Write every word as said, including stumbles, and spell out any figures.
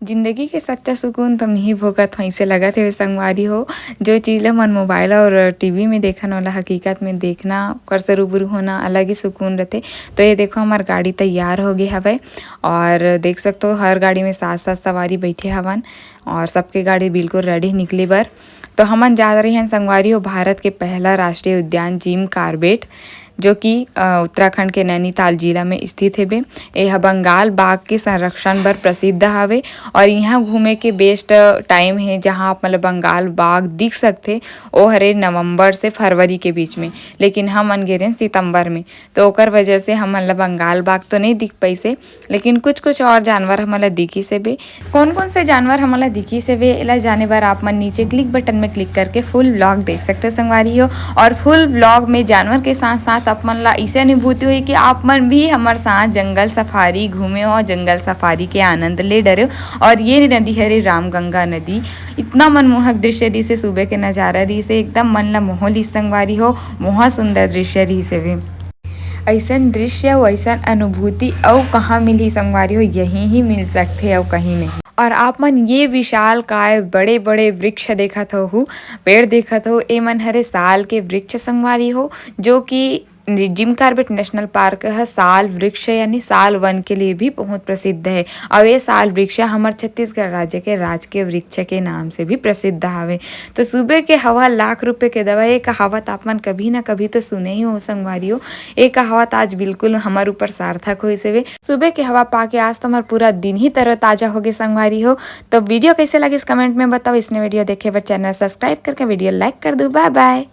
जिंदगी के सच्चा सुकून तो मिही भोगत हो, ऐसे लगत हे संगवारी हो। जो चीज ल मन मोबाइल और टीवी में देखन, ओला हकीकत में देखना, ओकर से रूबरू होना अलग ही सुकून रहते। तो ये देखो, हमार गाड़ी तैयार हो गए हवे और देख सकते हो, हर गाड़ी में सात सात सवारी बैठे हवन और सबके गाड़ी बिल्कुल रेडी निकले बर। तो हमन जात रही हन संगवारी हो, भारत के पहला राष्ट्रीय उद्यान जिम कार्बेट, जो कि अ, उत्तराखंड के नैनीताल जिला में स्थित हेबे। ए ह बंगाल बाघ के संरक्षण बर प्रसिद्ध हवे और इहाँ घूमे के बेस्ट टाइम हे, जहाँ आप मतलब बंगाल बाघ दिख सकथे, ओ हरे नवंबर से फरवरी के बीच में। लेकिन हमन गे रहेन सितंबर में, तो ओकर वजह से हमन ला बंगाल बाघ तो नहीं दिख पाइसे, लेकिन कुछ कुछ और जानवर हमन ला दिखिस हेबे। कौन कौन से जानवर हमन ला दिखिस हेबे, एला जाने बर आप मन नीचे क्लिक बटन में क्लिक करके फुल व्लॉग देख सकते हो संगवारी हो। और फुल व्लॉग में जानवर के साथ साथ आप मन ला ऐसे अनुभूति हुई कि आप मन भी हमारे साथ जंगल सफारी घूमे हो, जंगल सफारी के आनंद ले डरे हो। और ये नदी हरे रामगंगा नदी। इतना मनमोहक दृश्य रहिसे, सुबह के नजारा रहिसे, एकदम मन ला मोह लिस संगवारी हो। बहुत सुंदर दृश्य रहिसे वे। ऐसन दृश्य अउ ऐसन अनुभूति अउ कहाँ मिलही संगवारी हो, यहीं ही मिल सकथे अउ कहीं नहीं। और आप मन ये विशाल काय बड़े बड़े वृक्ष देखत हो, पेड़ देखत हो, ए मन हरे साल के वृक्ष संगवारी हो, जो कि जिम कार्बेट नेशनल पार्क ह साल वृक्ष यानी साल वन के लिए भी बहुत प्रसिद्ध है। और ये साल वृक्ष हमारे छत्तीसगढ़ राज्य के राजकीय वृक्ष के नाम से भी प्रसिद्ध हवे। तो सुबह के हवा लाख रुपए के दवा, ये कहावत आप मन कभी ना कभी तो सुने ही हो संगवारी हो। ये कहावत आज बिल्कुल हमारे ऊपर सार्थक होइस हवे। सुबह के हवा पाके आज तो हमार पूरा दिन ही तरोताजा हो गए संगवारी हो। तो वीडियो कैसे लगिस कमेंट में बताओ। इसने वीडियो देखे बर चैनल सब्सक्राइब करके वीडियो लाइक कर दो। बाय बाय।